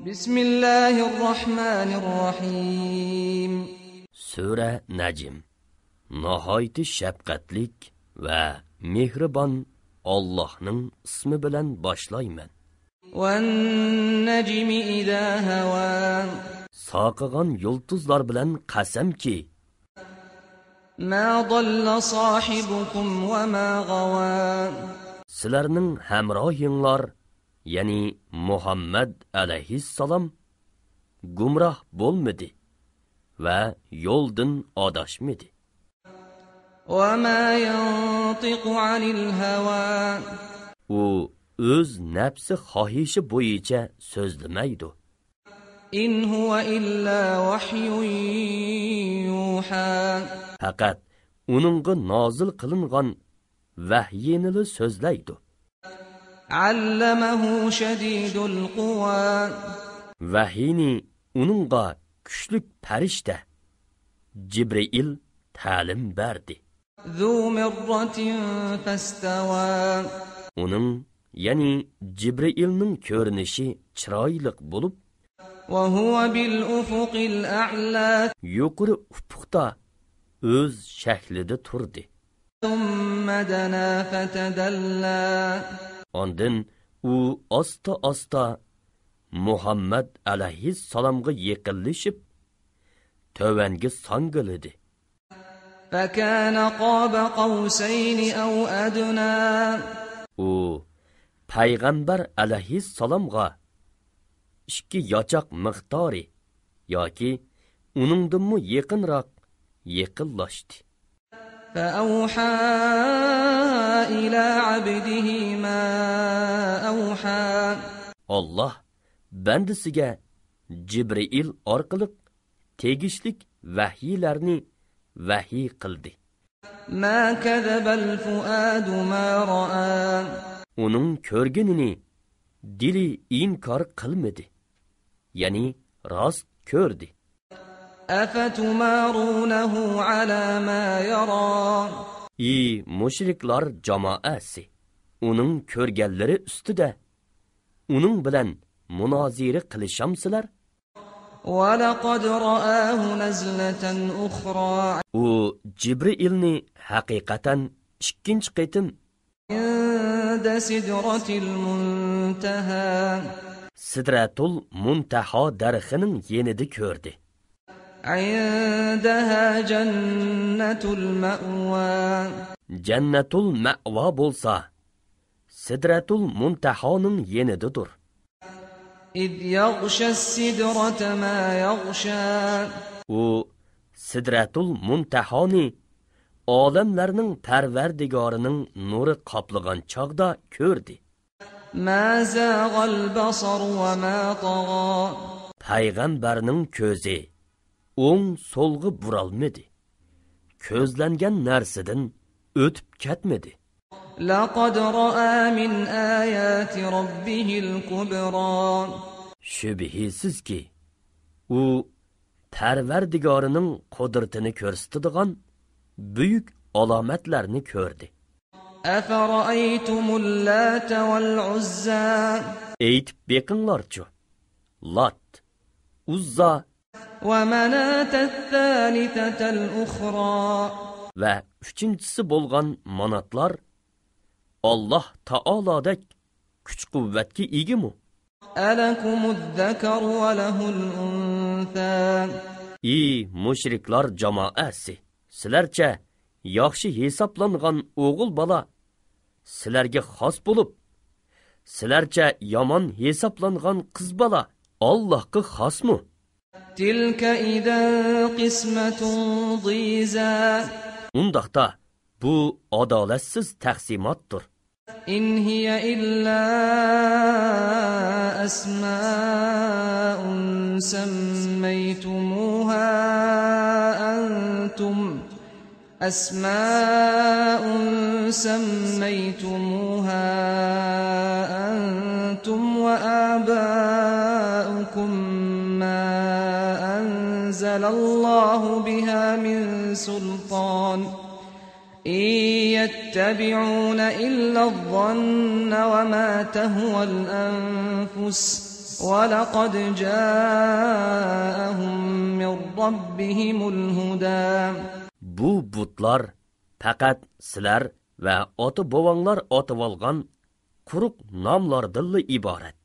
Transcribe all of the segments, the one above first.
Bismillahirrahmanirrahim. Sura Najm. Nihoyat shafqatlik va mehribon Allohning ismi bilan boshlayman. Wan-najmi idha hawa. Soqigan yulduzlar bilan qasamki, Ma dalla sahibukum wa ma ghawa. sizlarning hamrohinglar, ya'ni Muhammad alayhissalom gumroh bo'lmadi va yo'ldan adashmadi. Wa ma yantiqu 'anil hawa. U o'z nafsi xohishi bo'yicha so'zlamaydi. In huwa illa wahyun yuha. Faqat uningga nozil qilingan vahyini so'zlaydi. Allamahu shadidul quwa. Vahyini uningga kuchli farishta Jibril ta'lim berdi. Zu mirratin fastawa. Uning, ya'ni Jibrilning ko'rinishi chiroyli bo'lib, Wa huwa bil ufuqil a'la. yuqori ufqda o'z shaklida turdi. Thumma dana fatadalla. Ondan u asta Muhammad alayhissalomga yaqinlashib, tövanga sangildi. Fakana qaba qawsayni aw adna. U payg'ambar alayhissalomga ikki yochoq miqdori yoki uningdanmi yaqinlashdi. فأوحى إلى عبده ما أوحى. Allah bandisiga Jibril orqali tegishlik vahiylarni vahiy qildi. ما كذب الفؤاد ما رأى. Uning ko'rganini dili inkor qilmadi, ya'ni rost ko'rdi. أفتمارونه على ما يرى. Mushriklar jamoasi uning ko'rganlari ustida uning bilan munozira qilishamsizlar? ولقد رآه نزلة أخرى. U Jibrilni haqiqatan ikkinchi qitim عند سدرة المنتهى. Sidratul Muntaho darxining yenida ko'rdi. عندها جنة المأوى. Jannatul Ma'va bo'lsa, Sidratul Muntahoning yenidadir. إذ يغشى السدرة ما يغشى. U Sidratul Muntahoni olamlarning Parvardigorining nuri qoplagan chog'da ko'rdi. ما زاغ البصر وما طغى. Payg'ambarning ko'zi o'ng so'lg'i buralmadi. Ko'zlangan narsadan o'tib ketmadi. لقد رأى من آيات ربه الكبرى. Shubhisizki, u Parvardigorining qudratini ko'rsatadigan buyuk alomatlarni ko'rdi. أفرأيتم اللات والعزى. Aytib beqinglarchu, Lat, Uzza ومناة الثالثة الأخرى. va uchinchisi bo'lgan manatlar Allah Taolodek kuch-quvvatga egimu? ألكم الذكر وله الأنثى. Mushriklar jamoasi, sizlarcha yaxshi hisoblangan o'g'il bola sizlarga xos bo'lib, sizlarcha yomon hisoblangan qiz bola Allohga xosmi? تلك إذا قسمة ضيزى. Undaqda bu adolatsiz taqsimotdir. إن هي إلا أسماء سميتموها أنتم وآباؤكم ما أنزل الله بها من سلطان إن يتبعون إلا الظن وما تهوى الأنفس وَلَقَدْ جَاءَهُم مِّن رَّبِّهِمُ الْهُدَى. Bu butlar faqat sizlar va ota-bobonglar otib olgan quruq nomlardan iborat.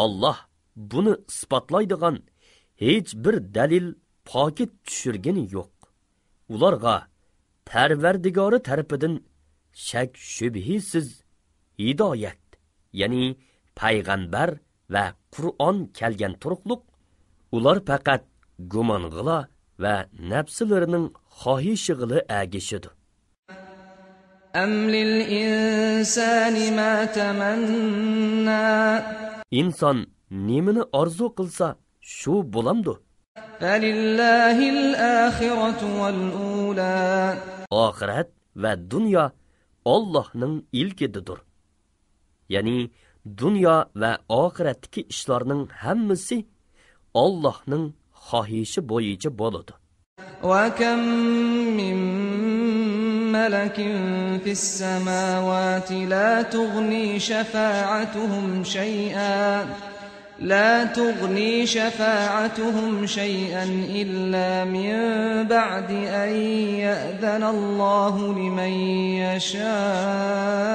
Allah buni isbotlaydigan hech bir dalil pokit tushirgani yo'q. Ularga Parvardigori tarafidan shak shubhisiz hidoyat, ya'ni payg'ambar va Qur'on kelgan turuqliq, ular faqat gumong'ila va nafslarining xohishig'ili agishidir. أَمْ لِلْإِنسَانِ مَا تَمَنَّى. İnson nimani orzu qilsa, shu bo'lamdi. فَلِلَّهِ الْآخِرَةُ وَالْأُولَى. Oxirat va dunyo Allohning ilkididir. Ya'ni dunyo va oxiratdagi ishlarning hammasi Allohning xohishi bo'yicha bo'ladi. وَكَمْ مِنْ مَلَكٍ فِي السَّمَاوَاتِ لَا تُغْنِي شَفَاعَتُهُمْ شَيْئًا إِلَّا مِنْ بَعْدِ أَنْ يَأْذَنَ اللَّهُ لِمَنْ يَشَاءُ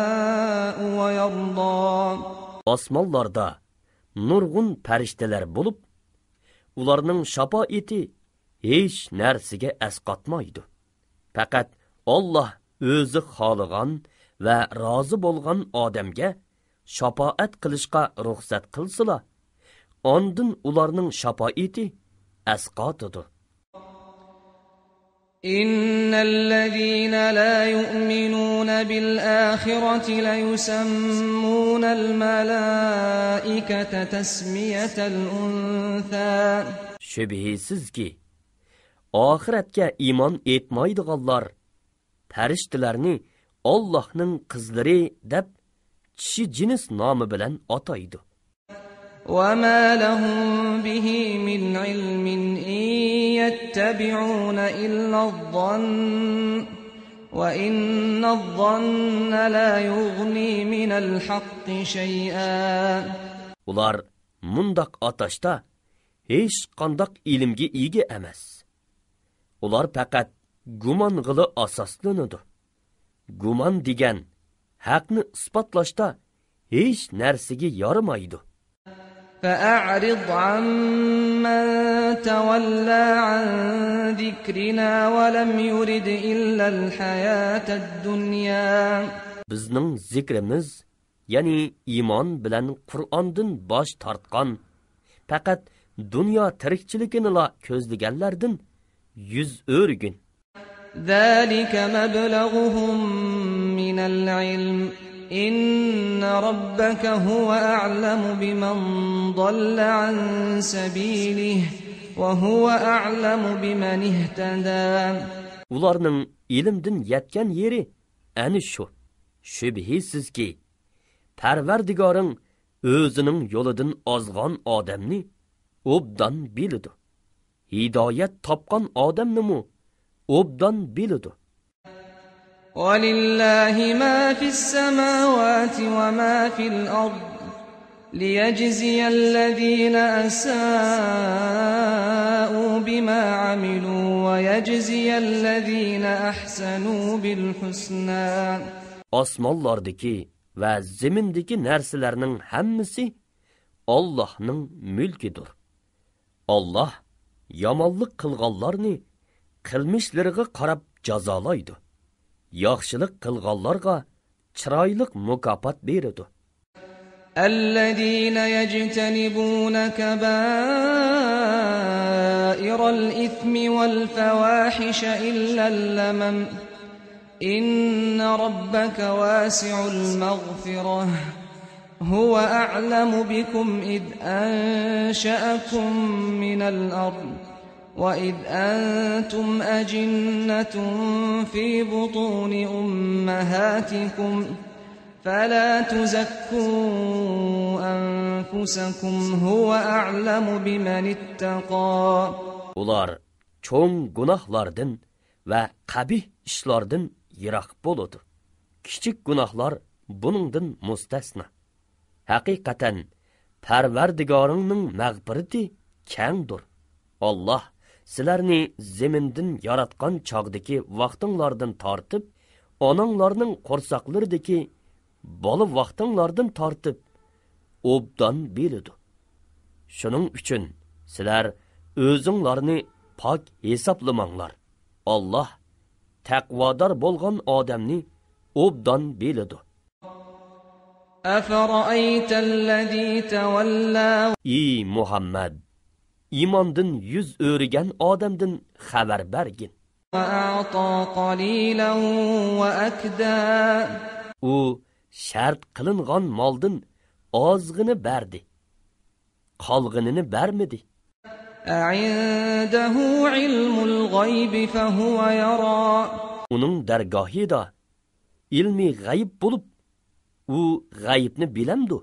وَيَرْضَى. Osmonlarda nurg'un farishtalar bo'lib, ularning shafoati hech narsaga asqatmaydi. Faqat Alloh o'zi xohlagan va rozi bo'lgan odamga shafoat qilishga ruxsat qilsa, ondan ularning shafoati asqatidir. إِنَّ الَّذِينَ لَا يُؤْمِنُونَ بِالْآخِرَةِ لَيُسَمُّونَ الْمَلَائِكَةَ تَسْمِيَةَ الْأُنْثَى. Şübhisizki, oxiratga iymon etmaydiganlar farishtalarni Allohning qizlari deb kishi jins nomi bilan ataydi. وَمَا لَهُم بِهِ مِنْ عِلْمٍ إِنْ يَتَّبِعُونَ إِلَّا الظَّنَّ وَإِنَّ الظَّنَّ لَا يُغْنِي مِنَ الْحَقِّ شَيْئًا. Ular mundaq atashda hech qandaq ilmga ega emas. Ular faqat gumong'ili asoslanadi. Gumon degan haqni isbotlashda hech narsaga yaramaydi. فَأَعْرِضْ عَمَّنْ تَوَلَّى عَنْ ذِكْرِنَا وَلَمْ يُرِدْ إِلَّا الْحَيَاةَ الدُّنْيَا. Bizning zikrimiz, ya'ni iymon bilan Qur'ondan bosh tortgan, faqat dunyo tirikchiligini ko'zlaganlardan yuz o'rgin. ذَلِكَ مَبْلَغُهُم مِّنَ الْعِلْمِ إِنَّ رَبَّكَ هُوَ أَعْلَمُ بِمَنْ ضَلَّ عَنْ سَبِيلِهِ وَهُوَ أَعْلَمُ بِمَنِ اهْتَدَى. Ularning ilmdan yetgan yeri ana shu. Shubhisizki, Parvardigoring o'zining yo'lidan ozg'on odamni obdan biladi. Hidoyat topgan odamni obdan biladi. وَلِلَّهِ مَا فِي السَّمَاوَاتِ وَمَا فِي الْأَرْضِ لِيَجْزِيَ الَّذِينَ أَسَاءُوا بِمَا عَمِلُوا وَيَجْزِيَ الَّذِينَ أَحْسَنُوا بِالْحُسْنَى. Osmonlardagi va zemindagi narsalarning hammasi Allohning mulkidir. Allah yomonlik qilganlarni qilmishlariga qarab jazolaydi. Yaxshilik qilganlarga chiroyli mukofot beradi. الَّذِينَ يَجْتَنِبُونَ كَبَائِرَ الْإِثْمِ وَالْفَوَاحِشَ إِلَّا اللَّمَمَ إِنَّ رَبَّكَ وَاسِعُ الْمَغْفِرَةِ هُوَ أَعْلَمُ بِكُمْ إِذْ أَنشَأَكُم مِّنَ الْأَرْضِ وَإِذْ أَنْتُمْ أَجِنَّةٌ فِي بُطُونِ أُمَّهَاتِكُمْ فَلَا تُزَكُّوا أَنفُسَكُمْ هُوَ أَعْلَمُ بِمَنِ اتَّقَى. Ular cho'ng gunohlardan va qabih ishlardan yiroq bo'ladi. Kichik gunohlar buningdan mustasno. Haqiqatan Parvardigoringning mag'firati kengdir. Allah sizlarni zamindan yaratgan chog'dagi vaqtinglardan tortib, onanglarning qo'rsaqlaridagi bola vaqtinglardan tortib obdan biladi. Shuning uchun sizlar o'zinglarni pok hisoblamanglar. Allah taqvodor bo'lgan odamni obdan biladi. أفرأيت الذي تولى Ey Muhammad, imondan yuz o'rigan odamdan xabar bergin. وأعطى قليلا وأكدى U shart qilingan moldan ozg'ini berdi. Qolg'inini bermadi. أعنده علم الغيب فهو يرى Uning dargohida ilmi g'ayb bo'lib, u g'aybni bilamdi.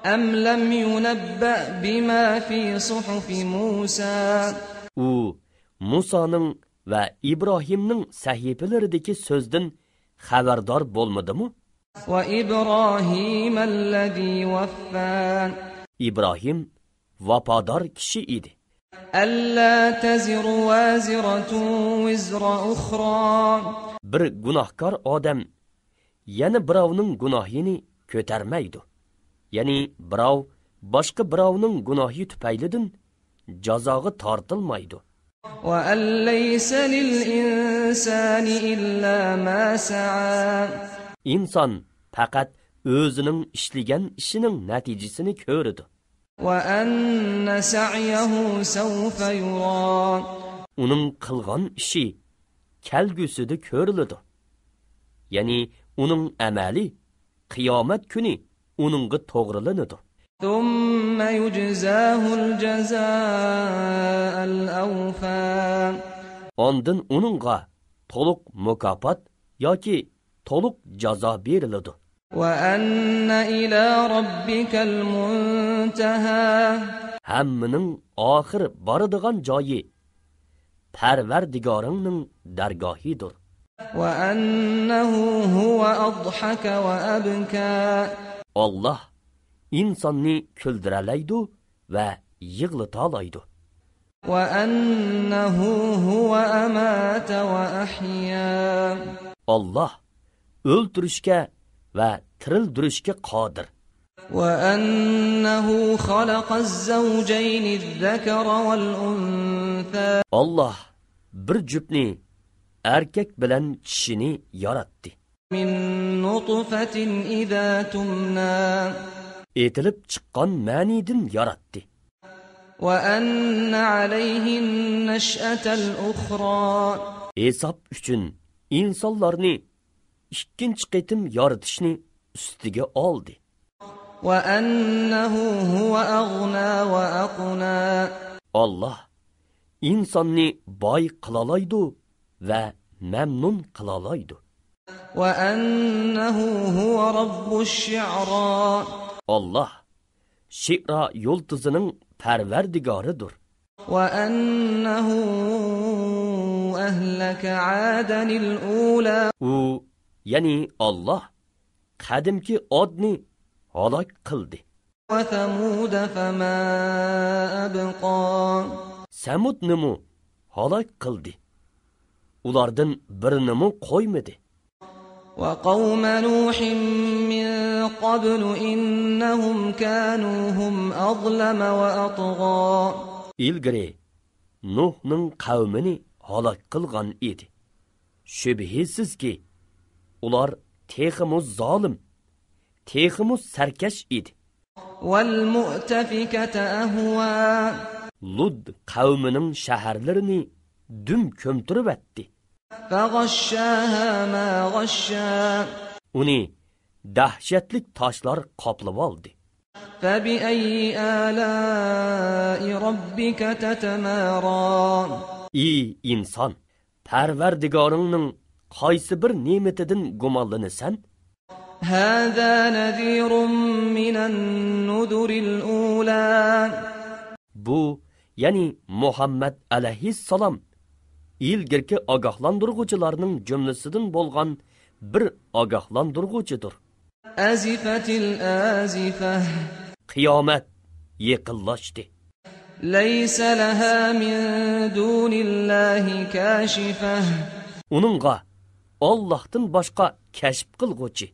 أم لم ينبأ بما في صحف موسى U Musoning va Ibrohimning sahifalaridagi so'zdan xabardor bo'lmadimi? وإبراهيم الذي وفى Ibrohim vafodor kishi edi. ألا تزر وازرة وزر أخرى Bir gunohkor odam yana birovning gunohini ko'tarmaydi. Ya'ni birov boshqa birovning gunohi tufaylidan jazoga tortilmaydi. وأن ليس للإنسان إلا ما سعى Inson faqat o'zining ishlagan ishining natijasini ko'radi. وأن سعيه سوف يرى Uning qilgan ishi kelgusida ko'riladi. Ya'ni uning amali qiyomat kuni uningga to'g'rilanadi. ثم يجزاه الجزاء الأوفى Ondan uningga to'liq mukofot yoki to'liq jazo beriladi. وأن إلى ربك المنتهى Hammaning oxir boradigan joyi Parvardigoringning dargohidir. وأنه هو أضحك وأبكى Allah insonni kuldiralaydi va yig'latalaydi. وأنه هو أمات وأحيا Allah o'ltirishga va tirildirishga qodir. وأنه خلق الزوجين الذكر والأنثى Allah bir juftni erkek bilan kishini yaratdi. من نطفة إذا تمنى Etilib chiqqan ma'nidan yaratdi. وأن عليه النشأة الأخرى Hesab uchun insonlarni ikkinchi qitim yaratishni ustiga oldi. وأنه هو أغنى وأقنى Allah insonni boy qilalaydi va mamnun qilalaydi. وأنه هو رب الشعرى Allah Şi'ra yoltuzining parvardigoridir. وأنه أهلك عادا الأولى U, ya'ni Allah qadimki odni halok qildi. وثمود فما أبقى Samudnimu halok qildi. Ulardan birinimi qo'ymadi. وقوم نوح من قبل إنهم كانوا هم أظلم وأطغى Ilgari Nuhning qavmini halok qilgan edi. Shubhisizki ular teximuz zolim, teximuz sarkash edi. والمؤتفكة أهوى Lud qavmining shaharlarini dum ko'mtirib atdi. فغشاها ما غشا Uni dahshatli toshlar qoplab oldi. فبأي آلاء ربك تتمارى Ey inson, Parvardigoringning qaysi bir ne'matidan gumonlanasan? هذا نذير من النذر الأولى Bu, ya'ni Muhammad alayhissalom ilgirki ogohlantiruvchilarning jumlasidan bo'lgan bir ogohlantiruvchidir. أزفت الآزفة Qiyomat yaqinlashdi. ليس لها من دون الله كاشفة Uningga Allohdan boshqa kashf qilguvchi,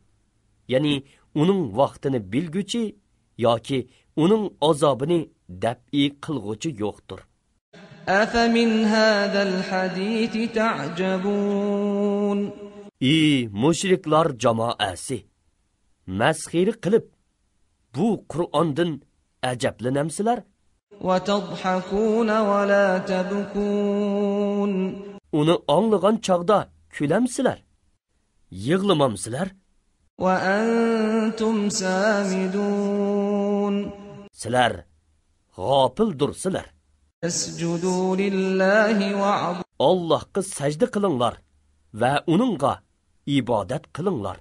ya'ni uning vaqtini bilguchi yoki uning azobini daf'i qilguvchi yo'qdir. أفمن هذا الحديث تعجبون Mushriklar jamoasi masxiri qilib bu Qur'ondan ajablanamsizlar? وتضحكون ولا تبكون Uni anglagan chaqda kulamsizlar? Yig'lamamsizlar? وأنتم سامدون Sizlar g'ofildursizlar. اسجدوا لله واعبدوا Allohga sajda qilinglar va uningga ibodat qilinglar.